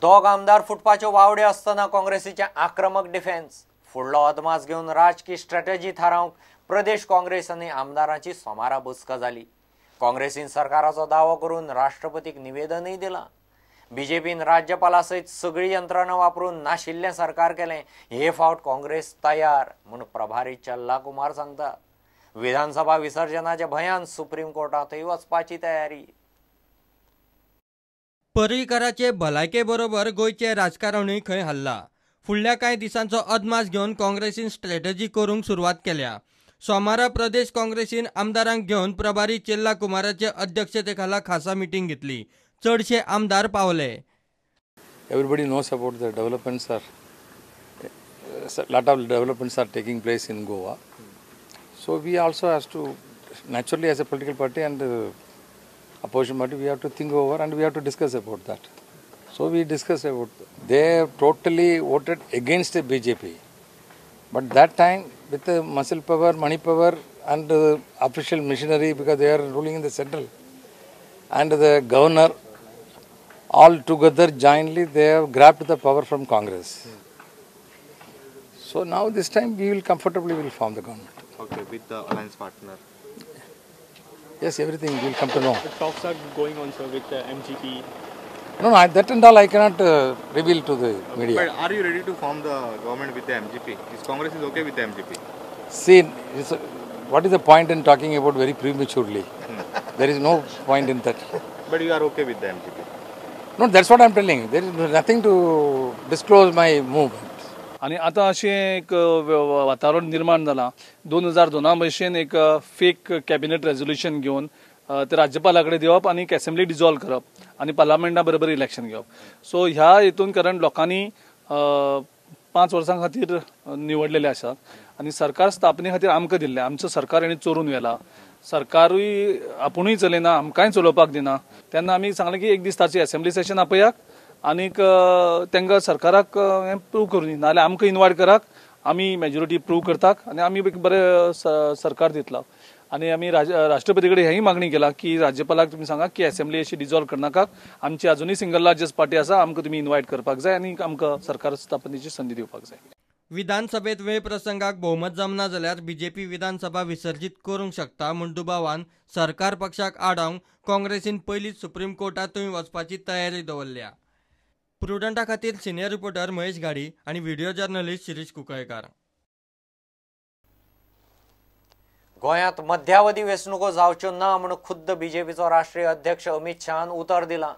दोग आमदार फुटपाच्यो वावड्यो आसतना काँग्रेसीचें आक्रमक डिफेन्स. फुडलो अदमास घेवन राजकी स्ट्रॅटजी थारावंक प्रदेश काँग्रेस आनी आमदारांची सोमारा बसका जाली. काँग्रेसीन सरकाराचो दावो करून राष्ट्रपतीक निवेदनूय दिलां. बीजेपीन राज्यपाला सयत सगळी यंत्रणा वापरून नाशिल्लें सरकार केलें. हे फावट काँग्रेस तयार म्हूण प्रभारी चल्ला कुमार सांगता. विधानसभा विसर्जनाच्या भंयान सुप्रीम कोर्टांतय वचपाची तयारी. पर्रीकाराचे भलायके बरोबर गोंयचें राजकारणूय खंय हल्ला. फुडल्या कांय दिसांचो अदमास घेवन काँग्रेसीन स्ट्रॅटजी करूंक सुरवात केल्या. सोमारा प्रदेश काँग्रेसीन आमदारांक घेवन प्रभारी चेल्ला कुमाराचे अध्यक्षतेखाला खासा मिटींग घेतली. चडशे आमदार पावले. Everybody knows about the developments are lot of developments are taking place in Goa. So we also has to naturally as a political party and opposition party we have to think over and we have to discuss about that. So we discuss about they have totally voted against the BJP. But that time with the muscle power, money power and official machinery, because they are ruling in the central and the governor, all together jointly they have grabbed the power from Congress. So now this time we will comfortably will form the government. Okay, with the alliance partner. Yes, everything will come to know. The talks are going on, sir, with the MGP. No, no, that and all I cannot reveal to the media. But are you ready to form the government with the MGP? Is Congress is okay with the MGP? See, what is the point in talking about very prematurely? There is no point in that. But you are okay with the MGP? No, that's what I am telling. There is nothing to disclose my movement. आनी आतां अशें एक वातावरण निर्माण जालां. 2002 भशेन एक fake cabinet resolution घेवन ते राज्यपाला कडेन दिवप आनी एसेंब्ली डिजॉल्व करप आनी पार्लमेंटा बरोबर इलेक्शन घेवप. सो ह्या हितून कारण लोकांनी 5 वर्सां खातीर निवडलेले आसात आनी सरकार स्थापने खातीर आमकां दिल्लें. आमचो सरकार हेणी चोरून व्हेला. सरकारूय आपुणूय चलयना, आमकांय चलोवपाक दिना. तेन्ना आमी सांगलें की एक दीस ताची एसेंब्ली सेशन आपयात आनीक तांकां सरकाराक हें प्रूव करूं, नाजाल्यार आमकां इनवायट करात, आमी मेजॉरिटी प्रूव करतात आनी आमी एक बरें सरकार दितलो. आनी आमी राष्ट्रपती कडेन हेंय मागणी केला की राज्यपालाक तुमी सांगा की एसेंब्ली अशी डिजॉल्व करनाकात, आमची अजुनूय सिंगल लार्जस्ट पार्टी आसा, आमकां तुमी इनवायट करपाक जाय आनी आमकां सरकार स्थापनेची संदी दिवपाक जाय. विधानसभेत वेळ प्रसंगाक भोवमत जमना जाल्यार बीजेपी विधानसभा विसर्जीत करूंक शकता म्हूण दुबावान सरकार पक्षाक आडावंक काँग्रेसीन पयलींच सुप्रीम कोर्टांतूय वचपाची तयारी दवरल्या. प्रुडंटा खातीर सिनियर रिपोर्टर महेश घाडी आनी व्हिडिओ जर्नलिस्ट शिरीष कुंकळकार. गोंयांत मध्यावधी वेंचणुको जावच्यो ना म्हूण खुद्द बीजेपीचो राष्ट्रीय अध्यक्ष अमित शहान उतर दिलां.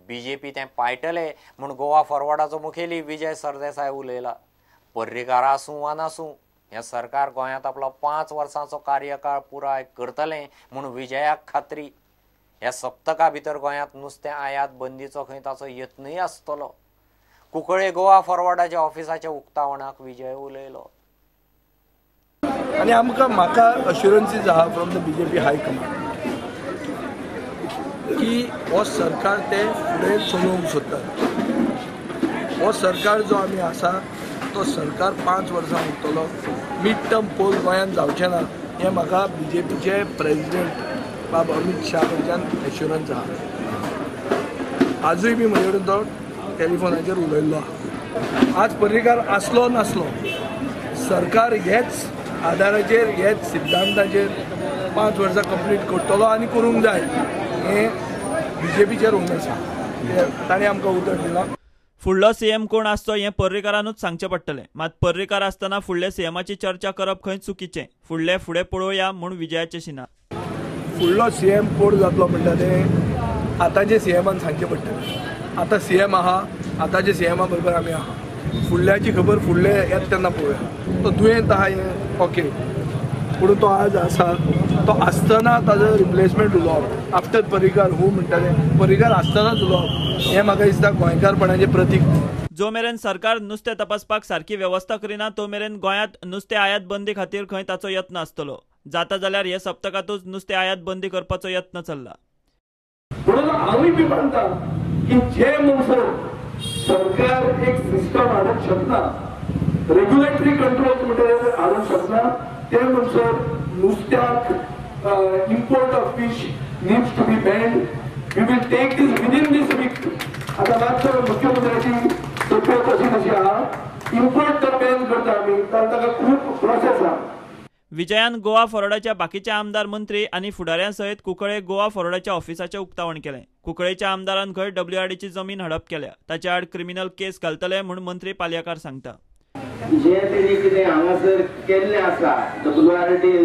बीजेपी तें पाळटले म्हूण गोवा फॉरवर्डाचो मुखेली विजय सरदेसाय उलयला. पर्रीकार आसूं वा नासूं हें सरकार गोंयांत आपलो 5 वर्सांचो कार्यकाळ पुराय करतलें म्हूण विजयाक खात्री. ह्या सप्तका भितर गोंयांत नुस्तें आयात बंदीचो खंय ताचो यत्नूय आसतलो. कुंकळे गोवा फॉरवर्डाच्या ऑफिसाच्या उक्तावणाक विजय उलयलो. आनी आमकां म्हाका अश्युरन्सीज आहा from the BJP high command की हो सरकार ते फुडें चलोवंक सोदतात. हो सरकार जो आमी आसा तो सरकार 5 वर्सां उरतलो. मिड टर्म पोल गोंयांत जावचें ना हें म्हाका बीजेपीचे प्रेजिडेंट बाब अमित शाह कडच्यान एश्युरन्स आहा. आजूय बी म्हजे कडेन तो टेलिफोनाचेर उलयल्लो आहा. आज पर्रीकार आसलो नासलो सरकार हेच आदाराचेर हेच सिद्धांताचेर 5 वर्सां कंप्लीट करतलो आनी करूंक जाय हें बीजेपीचेर उलोवण आसा. ताणें आमकां उतर दिलां. फुडलो सीएम कोण आसचो हें पर्रीकारानूच सांगचें पडटलें. मात पर्रीकार आसतना फुडल्या सीएमाची चर्चा करप खंय चुकीचें. फुडले फुडें पळोवया म्हूण विजयाचें शिनार. फुडलो सीएम कोण जातलो म्हणटा तें आतांचे सीएमान सांगचें पडटलें. आतां सीएम आहा, आतांचे सीएमा बरोबर आमी आहा. फुडल्याची खबर फुडले येता तेन्ना पळोवया. तो दुयेंत आहा हें ओके, पूण तो आज आसा, तो आसतना ताजो रिप्लेसमेंट उलोवप आफ्टर पर्रीकार हू म्हणटा तें पर्रीकार आसतनाच उलोवप हें म्हाका दिसता गोंयकारपणाचें प्रतीक. जो मेरेन सरकार नुस्तें तपासपाक सारकी वेवस्था करिना तो मेरेन गोंयांत नुस्तें आयात बंदी खातीर खंय ताचो यत्न आसतलो. जाता जाल्यार हे सप्तकांतूच नुस्तें आयात बंदी करपाचो यत्न चल्ला. म्हणून हांवूय बी मानता की जे म्हणसर सरकार एक सिस्टम हाडूंक शकना, रेग्युलेटरी कंट्रोल म्हणटा हाडूंक शकना, ते म्हणसर नुस्त्याक import of fish needs to be banned. We will take this within this week. आतां मातसो मुख्यमंत्र्याची तब्येत अशी कशी आहा, इम्पोर्ट तर बॅन करता आमी, कारण ताका खूब प्रोसेस आहा. विजयान गोवा फॉरवर्डाच्या बाकीच्या आमदार, मंत्री आनी फुडाऱ्यां सयत कुंकळे गोवा फॉरवर्डाच्या ऑफिसाचें उक्तावण केलें. कुंकळेच्या आमदारान खंय डब्ल्यूआरडीची जमीन हडप केल्या, ताचे आड क्रिमिनल केस घालतले म्हूण मंत्री पालयेकार सांगता. जे तेणी कितें हांगासर केल्लें आसा, डब्ल्यूआरडीची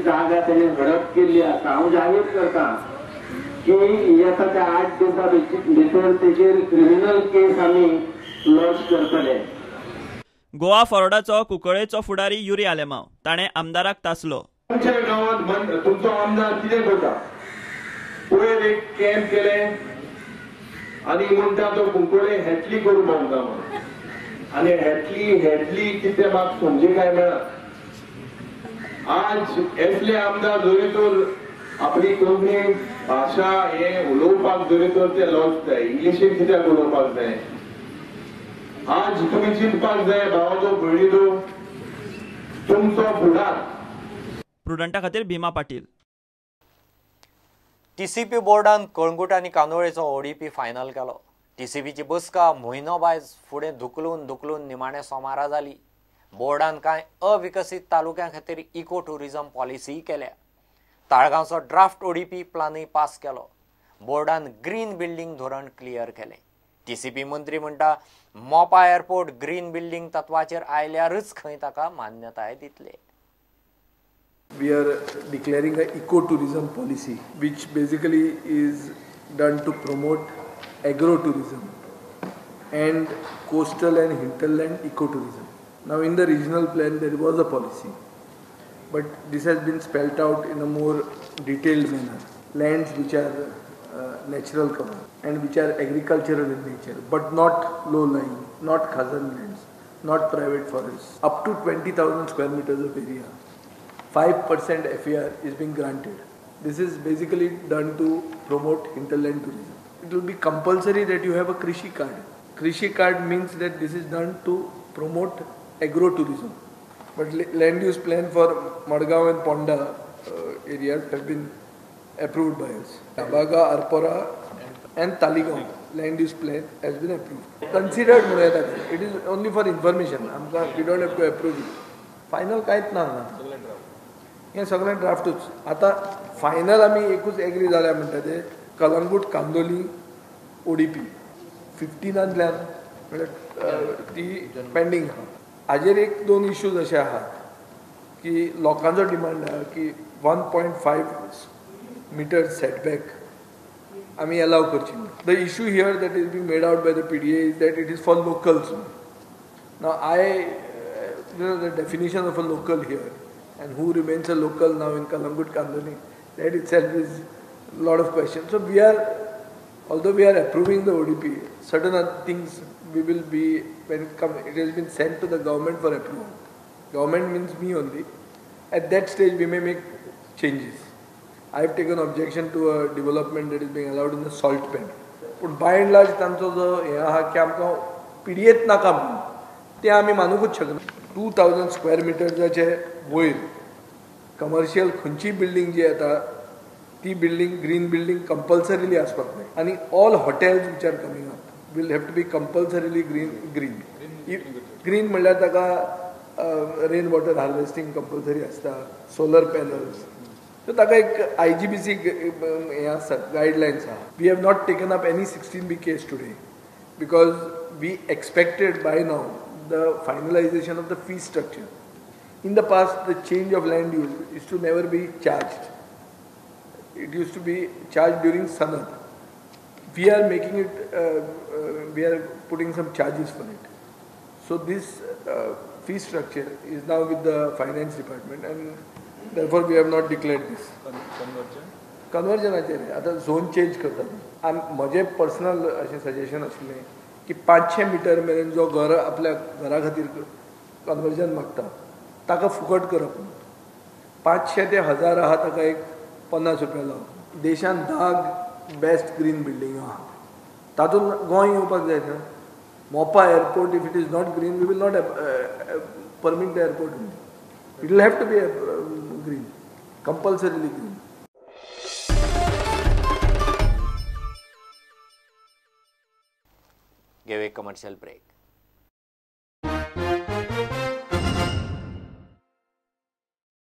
जागा तेणी हडप केल्ली आसा. हांव जाहीर करता की येता त्या 8 दिसां भितर तेजेर क्रिमिनल केस आमी लॉन्च करतले. गोवा फॉरवर्डाचो कुंकळेचो फुडारी युरी आलेमाव ताणें आमदाराक तासलो. तुमच्या गांवांत तुमचो आमदार कितें करता? पयर एक कॅम्प केलें आनी म्हणटा तो कुंकळे हॅटली करूं भोंवता म्हणून, आनी हॅटली हॅटली कितें म्हाका समजे काय मेळना. आज असले आमदार जरी तर आपली कोंकणी भाशा हे उलोवपाक जरी तर ते लजताय, इंग्लिशीन कित्याक उलोवपाक जाय? आज तुमी चिंतपाक जाय भावाचो भयणीचो, तुमचो फुडार. प्रुडंटा खातीर भीमा पाटील. टीसीपी बोर्डान कळंगूट आनी कांदोळेचो ओडीपी फायनल केलो. टीसीपीची बसका म्हयनो बायज फुडें धुकलून धुकलून निमाणे सोमारा जाली. बोर्डान कांय अविकसीत तालुक्यां खातीर इको ट्युरिझम पॉलिसीय केल्या. ताळगांवचो ड्राफ्ट ओडीपी प्लानूय पास केलो. बोर्डान ग्रीन बिल्डींग धोरण क्लियर केलें. टीसीपी मंत्री म्हणटा मोपा एअरपोर्ट ग्रीन बिल्डींग तत्वाचेर आयल्यारच खंय ताका मान्यताय दितले. We are declaring an eco-tourism policy, which basically is done to promote agro-tourism and coastal and hinterland eco-tourism. Now in the regional plan there was a policy, but this has been spelled out in a more detailed manner. Lands which are natural cover and which are agricultural in nature, but not low-lying, not khazan lands, not private forests, up to 20,000 square meters of area, 5% FAR is being granted. This is basically done to promote hinterland tourism. It will be compulsory that you have a Krishi card. Krishi card means that this is done to promote agro-tourism. But land use plan for Madgaon and Ponda areas have been approved by us. Baga, Arpora and Taligaon land use plan has been approved. Considered, it is only for information. We don't have to approve it. Final कांयच ना हें सगळें ड्राफ्टूच. आतां final आमी एकूच agree जाल्या म्हणटा ते कलंगूट कांदोली ओडीपी 15नांतल्यान म्हणल्यार ती पेंडींग आहा. हाजेर एक दोन इश्यूज अशे आहात की लोकांचो डिमांड आहा की 1.5 मिटर सेटबॅक आमी अलाव करची. The issue here that is being made out by the PDA is that it is for locals. Now the definition of a local here and who remains a local now in Calangute Candolim, that itself is a lot of questions. So we are, although we are approving the ODP, certain other things we will be, when it comes, it has been sent to the government for approval. Government means me only. At that stage we may make changes. I have taken objection to a development that is being allowed in the salt pan. But by and large, तांचो जो हें आहा की आमकां पीडीएत नाका म्हणून तें आमी मानुकूच शकना. 2000 स्क्वेअर मिटर्साचे वयर कमर्शियल खंयची बिल्डींग जी येता ती बिल्डींग ग्रीन बिल्डींग कंपल्सरीली आसपाक जाय. आनी all hotels which are coming up will have to be compulsorily green. Green green म्हणल्यार ताका रेन वॉटर हार्वेस्टिंग कंपल्सरी आसता, सोलर पॅनल्स. सो ताका एक IGBC हें आसा, गायडलायन्स आहा. We have not taken up any 16B case today because we expected by now the finalization of the fee structure. In the past, the change of land use used to never be charged. It used to be charged during Sanad. We are making it, we are putting some charges for it. So this fee structure is now with the finance department and therefore we have not declared this. Conversion? Conversion आतां zone change करतात. म्हजें personal अशें suggestion आशिल्लें की 500 metre मेरेन जो घर आपल्या घरा खातीर कन्वर्जन मागता ताका फुकट करप. 500 ते 1000 आहा ताका एक 50 रुपया लावप. देशांत 10 बेस्ट ग्रीन बिल्डींग आहा, तातूंत गोंय येवपाक जाय न्हू. Mopa airport, if it is not green, we will not permit the airport. It will have to be green, compulsorily green. घेवया एक कमर्शियल ब्रेक.